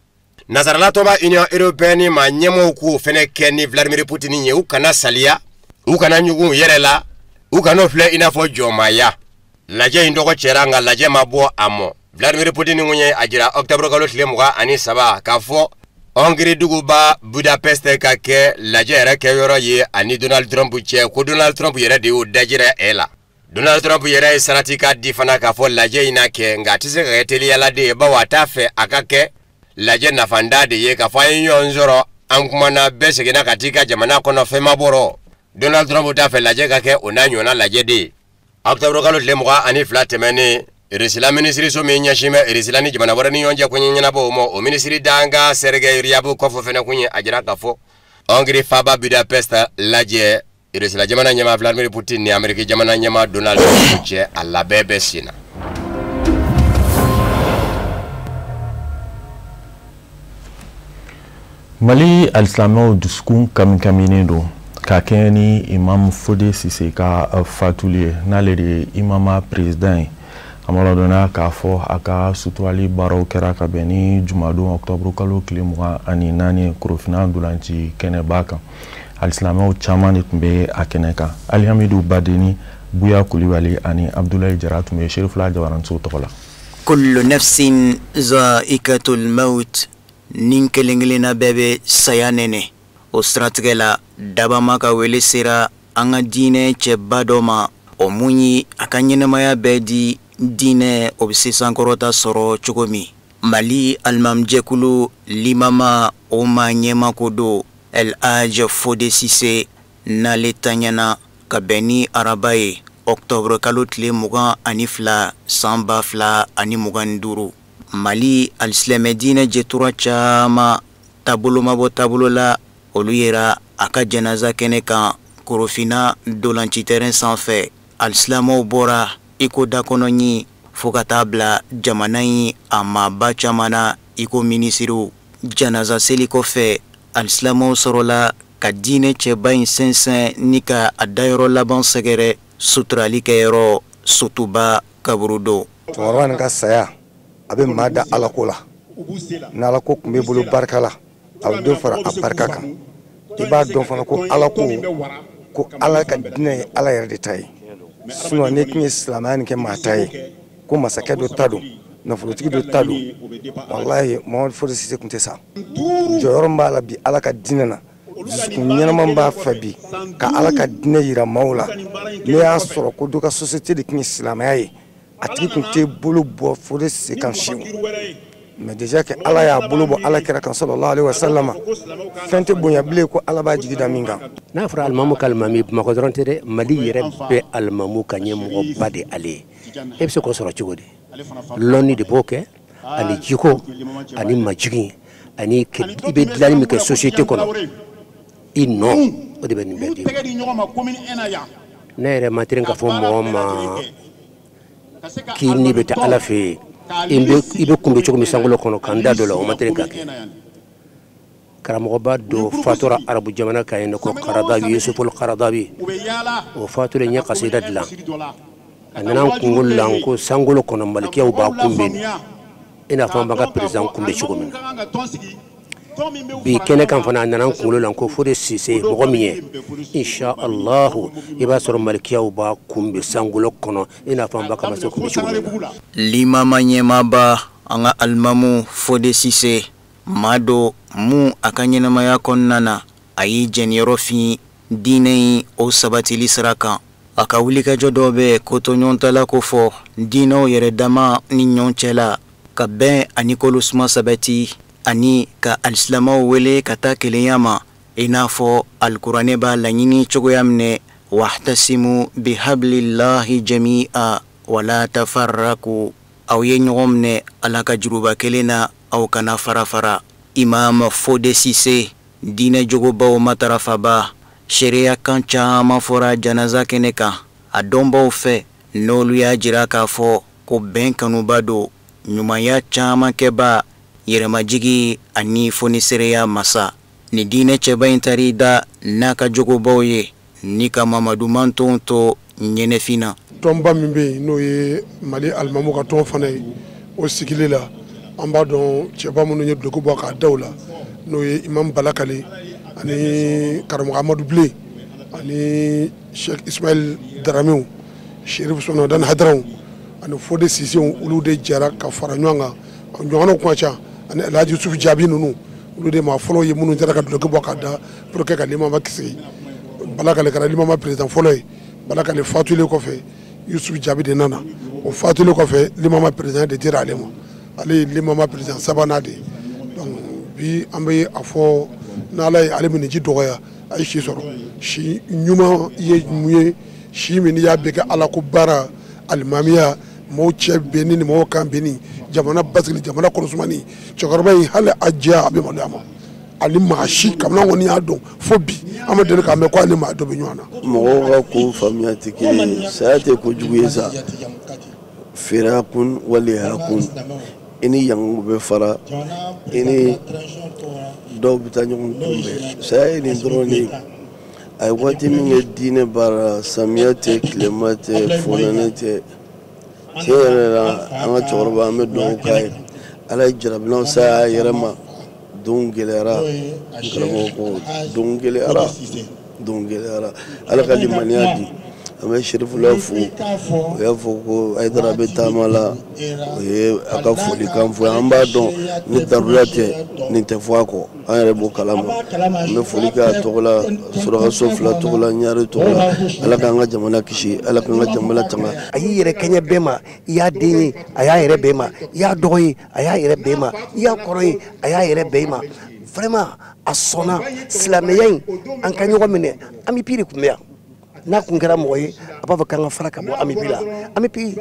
Nazarala tɔnba Union européenne ma ɲɛmɔgɔw k'o fɛnɛ kɛ ni Vladimir Putin ye, u kana saliya, u kana ɲugun u yɛrɛ la, u kana filɛ i n'a fɔ jɔnmaya. Lajɛ in dɔgɔ cɛra, nka lajɛ ma bɔ a mɔ. Vladimir Putin kun ye a jira octobre kalo tile 23 k'a fɔ Hongrie duguba Budapest ka kɛ lajɛ yɛrɛ kɛyɔrɔ ye ani Donald Trump cɛ, ko Donald Trump yɛrɛ de y'o dajira e la. Donald Trump yɛrɛ ye sarati ka di fana k'a fɔ lajɛ in na kɛ, nka a tɛ se ka kɛ teliyala de ye, bawo a t'a fɛ a ka kɛ lajɛ nafanda de ye k'a fɔ an ye ɲɔgɔn sɔrɔ, an kumana, bɛɛ seginna ka t'i ka jamana kɔnɔ, fɛn ma bɔrɔ. Donald Trump t'a fɛ lajɛ ka kɛ o n'a ɲɔgɔnna lajɛ de ye. Octobre kalo tile 22 tɛmɛnen, Irisila minisiriso min ɲɛsin bɛ Irisila ni jamana wɛrɛ ni ɲɔgɔn cɛ koɲɛ ɲɛnabɔw ma, o minisiri dankan Sergei Ryabkov fɛnɛ kun ye a jira k'a fɔ Hongrie faaba Budapest lajɛ Irisila jamana ɲɛmaa Vladimir Putin ni Ameriki jamana ɲɛmaa Donald Trump cɛ, a labɛn bɛ sen na. Mali alisilamɛw dusukun kamikaminen don ka kɛɲɛ ni Imam Fode Sise ka fatuli ye, n'ale de ye imama président ye. An b'a ladɔnniya k'a fɔ a ka suturali baaraw kɛra ka bɛn ni jumadon octobre kalo tile 24 Korofina ntolanci kɛnɛba kan. Alisilamɛw caman de tun bɛ a kɛnɛ kan. Alihamidu Badeni, Buya Kulibali ani Abdulayi Jara tun bɛ Serifula Jabaranso tɔgɔ la. Kullu nafsin zaikatul maut, nin kelen kelenna bɛɛ bɛ saya nɛnɛ. O siratigɛ la, dabama ka wele sera an ka diinɛ cɛba dɔ ma, o mun ye a ka ɲɛnamaya bɛɛ di diinɛ o bɛ se sankɔrɔta sɔrɔ cogo min. Mali alimamijɛkulu limama o ma ɲɛma ko don El Hadj Fode Sise, n'ale taɲana ka bɛn ni araba ye octobre kalo tile 22 san 2025. Mali alisilamɛ diinɛ jɛtura caman taabolo ma bɔ taabolo la, olu yera a ka janaza kɛnɛ kan Korofina ntolanci terrain sanfɛ. Alisilamɛw bɔra i ko dakɔnɔɲin fo ka taa bila jamana in a maaba caman na i ko minisiriw. Janaza seli kɔfɛ, alisilamɛw sɔrɔla ka diinɛ cɛba in sɛnsɛn ni ka a dayɔrɔ laban sɛgɛrɛ suturali kɛyɔrɔ Sotuba kaburudo. Cɛkɔrɔba nin ka saya, a bɛ maa da Ala ko la. N'Ala ko tun bɛ bolo barika la, a bɛ dɔ fara a barika kan. I b'a dɔn fana ko Ala ko Ala ka diinɛ ye Ala yɛrɛ de ta ye. Sinon n'i tun ye silamɛya nin kɛ maa ta ye, ko masakɛ dɔ ta don, nafolotigi dɔ ta don, walahi Mohamed Fode Sise tun tɛ sa. Jɔyɔrɔ min b'a la bi Ala ka diinɛ na, dusukun ɲɛnama b'a fɛ bi ka Ala ka diinɛ yira maaw la. N'i y'a sɔrɔ ko dɔ ka société de tun ye silamɛya ye, a tigi tun tɛ bolo bɔ Fode Sise kan fiyewu. Mais déjà que Ala y'a bolo bɔ Ala kira kan sallallahu alaihi wasallam, fɛn tɛ bonya bilen ko Ala b'a jigi da min kan. N'a fɔra alimamu ka alimami, Bamakɔ dɔrɔn tɛ dɛ, Mali yɛrɛ bɛɛ alimamu ka ɲɛmɔgɔba de ale ye. E bɛ se k'o sɔrɔ cogo di? Lɔnni de b'o kɛ, ani jiko, ani majigin, ani i bɛ dilanni min kɛ société kɔnɔ, i nɔ o de bɛ nin bɛɛ d'i ma. Ne yɛrɛ ma teri k'a fɔ mɔgɔ ma k'i ni bɛ taa Ala fɛ yen, i bɛ kunbɛn cogo min sankolo kɔnɔ, k'an da dɔ la, o ma teri ka kɛ. Karamɔgɔba dɔ fatura arabu jamana kan yen ko Karadawi, Yusuful Karadawi, o fatura ɲɛ kasida dilan. A nana n kunkolo la ko sankolo kɔnɔ malikiyaw b'a kunbɛn, i n'a fɔ an b'an ka président kunbɛn cogo min na. Bi kɛnɛ kan fana, a nana n kunkolo la ko Fode Sise mɔgɔ min ye, insha Allahu i b'a sɔrɔ malikiyaw b'a kunbɛn sankolo kɔnɔ, i n'a fɔ an b'a ka masa kunbɛn cogo min na. Limama ɲɛmaaba an ka alimamu Fode Sise, maa dɔ mun a ka ɲɛnamaya kɔnɔna na a y'i jɛniyɔrɔ fin diinɛ in o sabatili sira kan. A ka wulikajɔ dɔ bɛ kotɔɲɔgɔntala ko fɔ diinɛw yɛrɛ dama ni ɲɔgɔn cɛ la, ka bɛn ani kolosuma sabati, ani ka alisilamɛw wele ka taa kelenya ma, i n'a fɔ alikuranɛ b'a laɲini cogoya minɛ, wahtasimu bihablillahi jami'a wala tafarraku. Aw ye ɲɔgɔn minɛ Ala ka juruba kelen na, aw kana fara fara. Imam Fode Sise, diinɛ jogobaw matarafaba, seereya kan caman fɔra janaza kɛnɛ kan a dɔnbaw fɛ, n'olu y'a jira k'a fɔ ko bɛn kanuba don, ɲumanya caman kɛba, yɛrɛmajigi ani fonisereya masa. Ni diinɛ cɛba in taar'i da n'a ka jogobaw ye ni ka Mamadu mantonw to ɲɛnɛfin na. Tɔnba min bɛ yen n'o ye Mali alimamu ka tɔn fana ye, o sigili la an b'a dɔn cɛba minnu ye duloki bɔ k'a da u la, n'o ye Imam Balakale ani karamɔgɔ Amadu Bilen ani Cheikh Ismaël Daramew, Cherif Usmane Dan Hadaraw ani Fode Sisew, olu de jɛra ka fara ɲɔgɔn kan. A ɲɔgɔnnaw kuma ca, ani El Hadji Yusufu Jaabi ninnu, olu de maa fɔlɔ ye minnu jɛra ka duloki bɔ k'a da pour que ka limama sigi. Balakale kɛra limama président fɔlɔ ye. Balakale fatulen kɔfɛ, Yusufu Jaabi de nana. O fatulen kɔfɛ, limama président de dira ale ma. Ale ye limama président sabanan de ye. Donc bi an bɛ a fɔ n'Ala ye ale miniji dɔgɔya, a ye si sɔrɔ. Si ɲuman ye mun ye? Si min n'i y'a bɛɛ kɛ Ala ko baara, alimamiya, mɔgɔw cɛ bɛnni ni mɔgɔw kan bɛnni, jamana basigi, jamana kɔlɔsumani. Cɛkɔrɔba in hali a jɛ a bɛ maloya ma. Ani maa si kabini an kɔni y'a dɔn fo bi, an ma deli k'a mɛn ko ale maa dɔ bɛ ɲɔgɔn na. Mɔgɔw ka ko faamuya tɛ kelen ye. Saya tɛ kojugu ye sa. Firakun walihakun. I ni yango bɛ fara, i ni dɔw bɛ taa ɲɔgɔn kunbɛn. Saya ye nin dɔrɔn de ye. A ye waati min kɛ diinɛ baara, samiya tɛ, tilema tɛ, fonɛnɛ tɛ. Tiɲɛ yɛrɛ la, an ka cɛkɔrɔba, an bɛ dugawu k'a ye. Ala ye jarabinaw saya a yɛrɛ ma. Don gɛlɛyara, n karamɔgɔ ko don gɛlɛyara, don gɛlɛyara. Ala ka limaniya di. An bɛ Serifula fo, o y'a fɔ ko Hayidara bɛ taama la, o ye a ka folikan fɔ. An b'a dɔn ni daruya tɛ, nin tɛ fɔ a kɔ, an yɛrɛ b'o kalama. An bɛ foli kɛ a tɔgɔ la, surakaso fila tɔgɔ la, ɲare tɔgɔ la. Ala k'an ka jamana kisi, Ala k'an ka jamana tanga. A y'i yɛrɛ kɛɲɛ bɛɛ ma, i y'a den ye, a y'a yɛrɛ bɛɛ ma, i y'a dɔgɔ ye, a y'a yɛrɛ bɛɛ ma, i y'a kɔrɔ ye, a y'a yɛrɛ bɛɛ ma. Vraiment a sɔnna silamɛya in, an ka ɲɔgɔn minɛ. AMUPI de tun bɛ yan. N'a kun kɛra mɔgɔ ye, a b'a fɔ k'an ka fara ka bɔ AMUPI la. AMUPI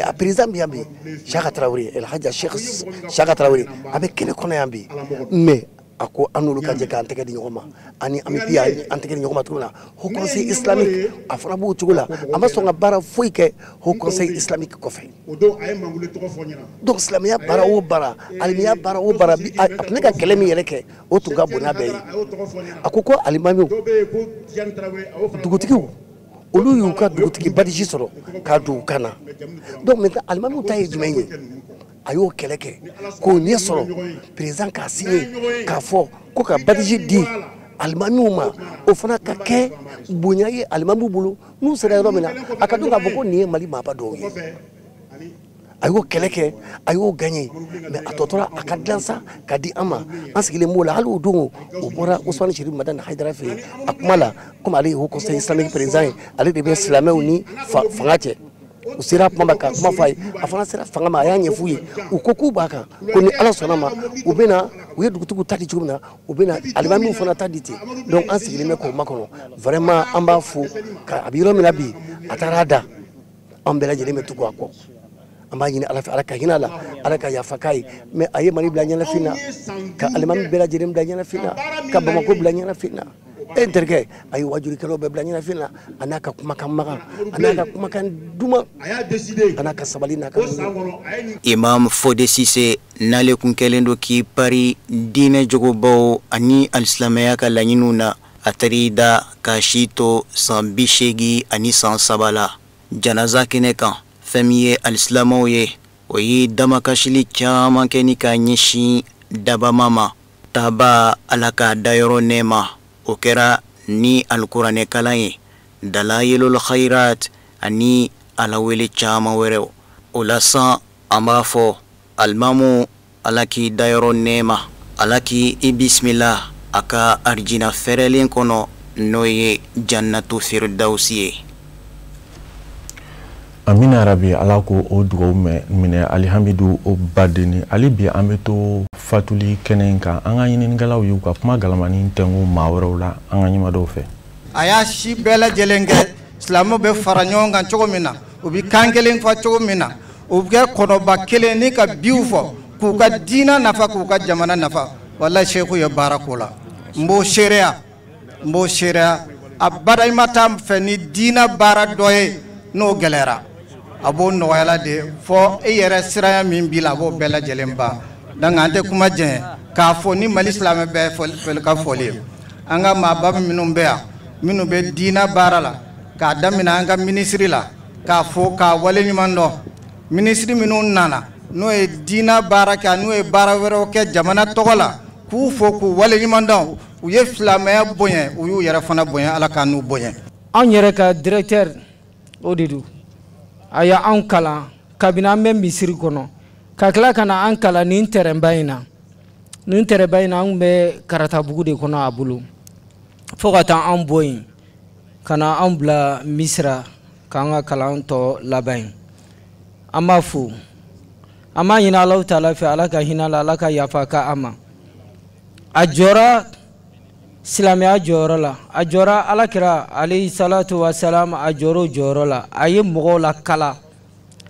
a président bɛ yan bi, Saka Tarawele, El Hadja Cheikh Saka Tarawele, a bɛ kɛnɛ kɔnɔ yan bi. Mais a ko an n'olu ka jɛ k'an tɛgɛ di ɲɔgɔn ma, ani AMUPI an tɛgɛ di ɲɔgɔn ma cogo min na. Haut Conseil islamique a fana b'o cogo la, a ma sɔn ka baara foyi kɛ Haut Conseil islamique kɔfɛ. Donc silamɛya baara o baara, alimamiya baara o baara, a tun bɛ ka kɛlɛ min yɛrɛ kɛ, o tun ka bon n'a bɛɛ ye. A ko ko alimamiw, dugutigiw, olu y'u ka dugutigi badiji sɔrɔ k'a don u kan na. Donc maintenant alimamiw ta ye jumɛn ye? A y'o kɛlɛ kɛ k'o ɲɛ sɔrɔ, président k'a signé k'a fɔ ko ka badiji di alimamiw ma, o fana ka kɛ bonya ye alimamiw bolo. N'u sera yɔrɔ min na, a ka dɔn k'a fɔ ko nin ye Mali maaba dɔw ye. A y'o kɛlɛ kɛ, a y'o gagné, mais a tɔ tora a ka dilan sa ka di an ma. An sigilen b'o la hali o don, o bɔra Usumani Sirifu Madani Hayidara fɛ yen a kuma la, komi ale ye Haut Conseil islamique président ye, ale de bɛ silamɛw ni fanga cɛ. U sera kuma ma ka kuma fɔ a ye, a fana sera fanga ma, a y'a ɲɛf'u ye. U ko k'u b'a kan, ko ni Ala sɔnna ma, u bɛna u ye dugutigiw ta di cogo min na, u bɛna alimamiw fana ta di ten. Donc an sigilen bɛ k'o makɔnɔ. Vraiment an b'a fo ka a bɛ yɔrɔ min na bi, a taara a da, an bɛɛ lajɛlen bɛ tugu a kɔ. An b'a ɲini Ala fɛ, Ala ka hinɛ a la, Ala ka yafa k'a ye. Mais a ye Mali bila ɲɛnafin na, ka alimami bɛɛ lajɛlen bila ɲɛnafin na, ka Bamakɔ bila ɲɛnafin na. E n terikɛ, a ye wajulikɛlaw bɛɛ bila ɲɛnafin na, a n'a ka kumakan magan, a n'a ka kumakan duman, a n'a ka sabali n'a ka muɲu. Imam Fode Sise n'ale kun kɛlen don k'i pari diinɛ jogobaw ani alisilamɛya ka laɲiniw na, a taar'i da k'a si to san 83 la. Janaza kɛnɛ kan, fɛn min ye alisilamɛw ye, o ye damakasili caman kɛ ni k'a ɲɛsin dabama ma. Taaba Ala k'a dayɔrɔ nɛɛma, o kɛra ni alikuranɛ kalan ye, dalayilul khairat ani alawele caman wɛrɛw. O la san an b'a fɔ alimamu, Ala k'i dayɔrɔ nɛɛma, Ala k'i i bisimila a ka arijina fɛrɛlen kɔnɔ, n'o ye jannatu firdausi ye. Amina rabi, Ala ko o dugawu minɛ. Alihamidu o badenni, hali bi an bɛ to fatuli kɛnɛ in kan. An ka ɲininikɛlaw y'u ka kuma galamani tɛnku maa wɛrɛw la, an ka ɲɛma dɔw fɛ. A y'a si bɛɛ lajɛlen kɛ, silamɛw bɛ fara ɲɔgɔn kan cogo min na, u bɛ kan kelen fɔ cogo min na, u bɛ kɛ kɔnɔba kelen ni ka biw fɔ k'u ka diinɛ nafa, k'u ka jamana nafa. Walahi Seku ye baara k'o la, n b'o seereya, n b'o seereya. A bada i ma taa fɛ ni diinɛ baara dɔ ye n'o gɛlɛyara, a b'o nɔgɔyala de fɔ e yɛrɛ siranya min b'i la, a b'o bɛɛ lajɛlen ban. Donc an tɛ kuma jɛn k'a fɔ ni Mali silamɛ bɛɛ ka fɔli ye. An ka maaba minnu bɛ yan, minnu bɛ diinɛ baara la, k'a daminɛ an ka minisiri la, k'a fɔ k'a waleɲuman dɔn. Minisiri minnu nana n'o ye diinɛ baara kɛ, n'o ye baara wɛrɛw kɛ jamana tɔgɔ la, k'u fo k'u waleɲuman dɔn. U ye silamɛya bonya, u y'u yɛrɛ fana bonya, Ala k'an n'u bonya. Anw yɛrɛ ka directeur o de don, a y'anw kalan kabini an bɛ misiri kɔnɔ, ka tila ka na an kalan nin tɛrɛnba in na. Nin tɛrɛnba in na, an bɛ Karatabugu de kɔnɔ a bolo, fo ka taa an bɔ yen ka na an bila Misira k'an ka kalan tɔ laban yen. An b'a fo, an b'a ɲini Alahu taala fɛ, Ala ka hinɛ a la, Ala ka yafa k'a ma. A jɔra silamɛya jɔyɔrɔ la, a jɔra Ala kira alayhi salatu wa salam, a jɔra o jɔyɔrɔ la. A ye mɔgɔw lakala,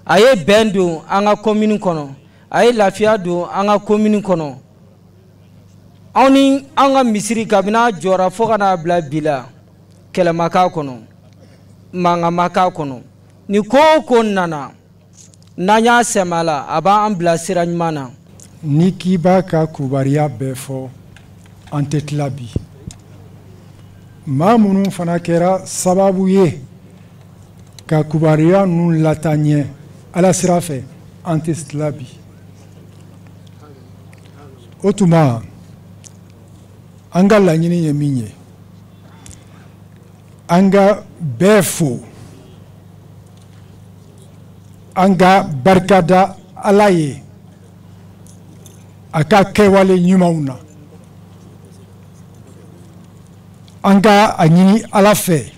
a ye bɛn don an ka commune kɔnɔ, a ye lafiya don an ka commune kɔnɔ. Anw ni an ka misiri kabini a jɔra fo ka n'a bila bi la, kɛlɛ ma k'a kɔnɔ, mankan ma k'a kɔnɔ. Ni ko o ko nana, N'an y'a sɛmɛ a la, a b'an bila sira ɲuman na. Ni k'i b'a ka kubariya bɛɛ fɔ, an tɛ tila bi. Maa minnu fana kɛra sababu ye ka kubariya ninnu lataa ɲɛ Ala sira fɛ, an tɛ tila bi. O tuma, an ka laɲini ye min ye, an ka bɛɛ fo, an ka barika da Ala ye a ka kɛwale ɲumanw na. An ka a ɲini Ala fɛ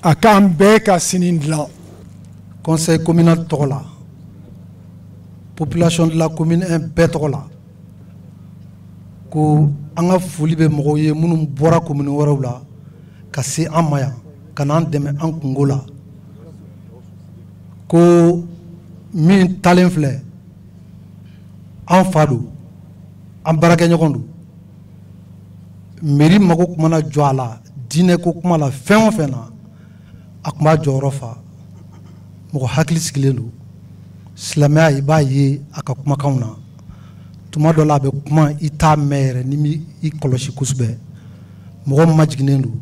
a k'an bɛɛ ka sini dilan. Conseil communal tɔgɔ la, population de la commune 1 bɛɛ tɔgɔ la, ko an ka foli bɛ mɔgɔw ye minnu bɔra commune wɛrɛw la ka se an ma yan ka n'an dɛmɛ an kungo la. Ko min talen filɛ, an fa don, an baarakɛɲɔgɔn don. Mairie mago tun mana jɔ a la, diinɛ ko kuma la, fɛn o fɛn na, a tun b'a jɔyɔrɔ fa. Mɔgɔ hakili sigilen don. Silamɛya, i b'a ye a ka kumakanw na. Tuma dɔ la a bɛ kuma, i t'a mɛn yɛrɛ ni m'i kɔlɔsi kosɛbɛ. Mɔgɔ majiginnen don.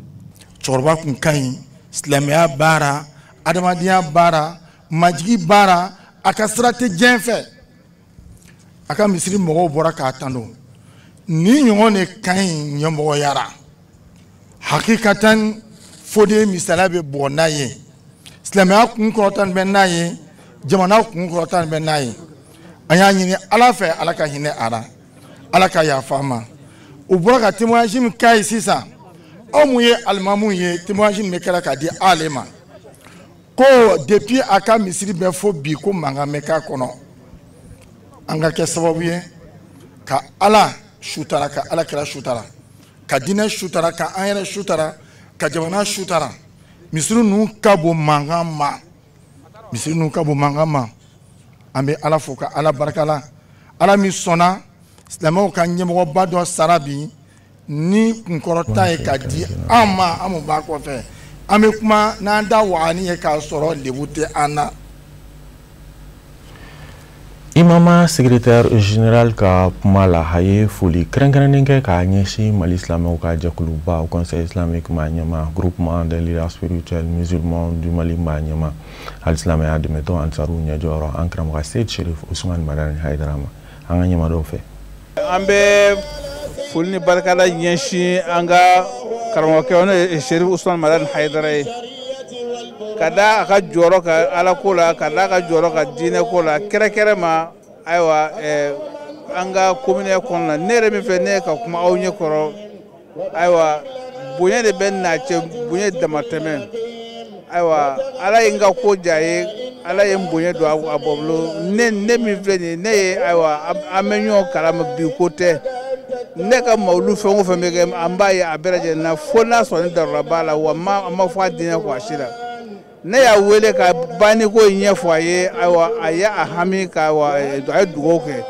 Cɛkɔrɔba kun ka ɲi silamɛya baara, adamadenya baara, majigi baara, a ka sira tɛ diɲɛ fɛ. A ka misiri mɔgɔw bɔra k'a tando. Ni ɲɔgɔn de ka ɲi ɲɛmɔgɔya la. Hakikatan, Fode misaliya bɛ bɔ n'a ye. Silamɛya kun kɔrɔtan bɛ n'a ye, jamana kun kɔrɔtan bɛ n'a ye. An y'a ɲini Ala fɛ, Ala ka hinɛ a la, Ala ka yafa a ma. U bɔra ka témoignage min k'a ye sisan, aw mun ye alimamu ye, témoignage min bɛ kɛra k'a di ale ma, ko depuis a ka misiri bɛ fo bi, ko mankan bɛ k'a kɔnɔ. An ka kɛ sababu ye ka Ala sutara, ka Ala kira sutara, ka diinɛ sutara, ka an yɛrɛ sutara, ka jamana sutara. Misiri ninnu ka bon mankan ma, misiri ninnu ka bon mankan ma. An bɛ Ala fo ka Ala barika la, Ala min sɔnna silamɛw ka ɲɛmɔgɔba dɔ sara bi ni kunkɔrɔta ye ka di an ma. An mun b'a kɔfɛ, an bɛ kuma n'an da wagani ye k'a sɔrɔ lebu tɛ an na. Imama secrétaire général ka kuma la, a ye foli kɛrɛnkɛrɛnnen kɛ k'a ɲɛsin Mali silamɛw ka jɛkuluba, Conseil islamique maa ɲɛma, groupement des leaders spirituels musulmans du Mali maa ɲɛma, hali silamɛya dɛmɛtɔn Ansaru ɲɛjɔyɔrɔ, an karamɔgɔ Seyid Sherif Usman Madani Hayidara ma. An ka ɲɛma dɔw fɛ. An bɛ foli ni barikada ɲɛsin an ka karamɔgɔkɛ, n'o ye Sherif Usman Madani Hayidara ye, ka da a ka jɔyɔrɔ kan Ala ko la, ka da a ka jɔyɔrɔ kan diinɛ ko la, kɛrɛkɛrɛ ma. Ayiwa, an ka commune kɔnɔna na, ne yɛrɛ min fɛ, ne ye ka kuma aw ɲɛ kɔrɔ, ayiwa, bonya de bɛ n'a cɛ, bonya damatɛmɛ. Ayiwa, Ala ye n ka ko diya ye, Ala ye n bonya don a bolo. Ne min filɛ nin ye, ne ye, ayiwa, an bɛ ɲɔgɔn kalama bi ko tɛ. Ne ka mawulu fɛn o fɛn bɛ kɛ, an b'a ye a bɛɛ lajɛlen na, fo n'a sɔrɔ ni darura b'a la, wa an ma fɔ a diinɛ kɔ a si la. Ne y'a wele ka banni ko in ɲɛfɔ a ye. Ayiwa, a ye a hami ka, ayiwa, a ye dugawu kɛ.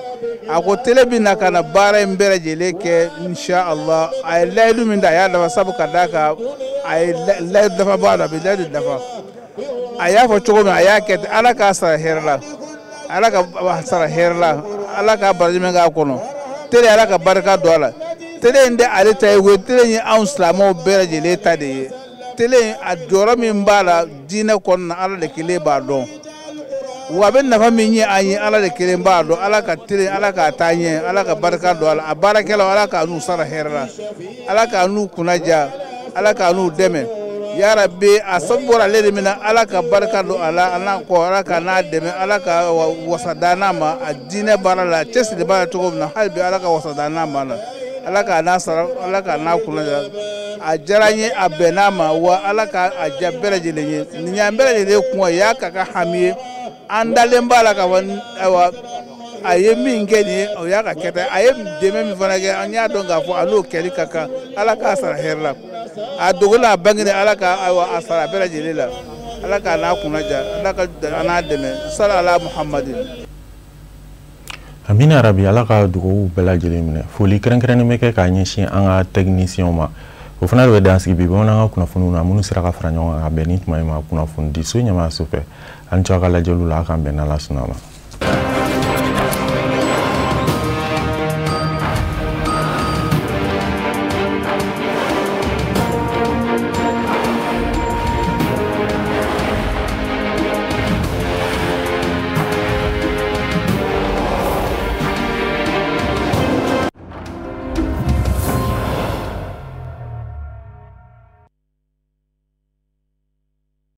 A ko télé bɛ na ka na baara in bɛɛ lajɛlen kɛ, inshallah. A ye layidu min da, a y'a dafa, sabu ka d'a kan a ye layidu dafa b'a la, a bɛ layidu dafa. A y'a fɔ cogo min, a y'a kɛ ten. Ala k'a sara hɛrɛ la, Ala ka sara hɛrɛ la, Ala k'a baraji min k'a kɔnɔ. Télé, Ala ka barika don a la. Télé in tɛ ale ta ye koyi, télé in ye anw silamɛw bɛɛ lajɛlen ta de ye. Télé, a jɔyɔrɔ min b'a la diinɛ kɔnɔna, Ala de kelen b'a dɔn. Wa a bɛ nafa min ɲɛ an ye, Ala de kelen b'a dɔn. Ala ka télé, Ala k'a taa ɲɛ, Ala ka barika don a la. A baarakɛlaw, Ala k'a n'u sara hɛrɛ la, Ala k'a n'u kunna diya, Ala k'a n'u dɛmɛ. Yarabi, a sababu bɔra ale de min na, Ala ka barika don a la, a n'a kɔ, Ala ka n'a dɛmɛ, Ala ka wasa da n'a ma a diinɛ baara la, cɛsiri b'a la cogo min na, hali bi Ala ka wasa da n'a ma la. Ala k'a n'a sara, Ala k'a n'a kunna diya. A diyara n ye, a bɛnn'a ma, wa Ala ka a diya bɛɛ lajɛlen ye. Nin y'an bɛɛ lajɛlen kun ye, y'a ka hami ye. An dalen b'a la k'a fɔ, ayiwa, a ye min kɛ nin ye, o y'a ka kɛta. A ye dɛmɛ min fana kɛ, an y'a dɔn k'a fɔ a n'o kɛli ka kan. Ala k'a sara hɛrɛ la, a dogo la, a bangene, Ala ka, ayiwa, a sara bɛɛ lajɛlen la. Ala k'a n'a kunna diya, Ala ka a n'a dɛmɛ. Sala ala Muhamadin. Amina rabi, Ala ka dugawu bɛɛ lajɛlen minɛ. Foli kɛrɛnkɛrɛnnen bɛ kɛ k'a ɲɛsin an ka technicien ma. O fana de bɛ dan sigi bi bamanankan kunnafoniw na minnu sera ka fara ɲɔgɔn kan ka bɛn ni tuma in ma kunnafonidiso ɲɛmaayaso fɛ. An ni ce aw ka lajɛliw la, a k'an bɛn n'Ala sɔnna ma.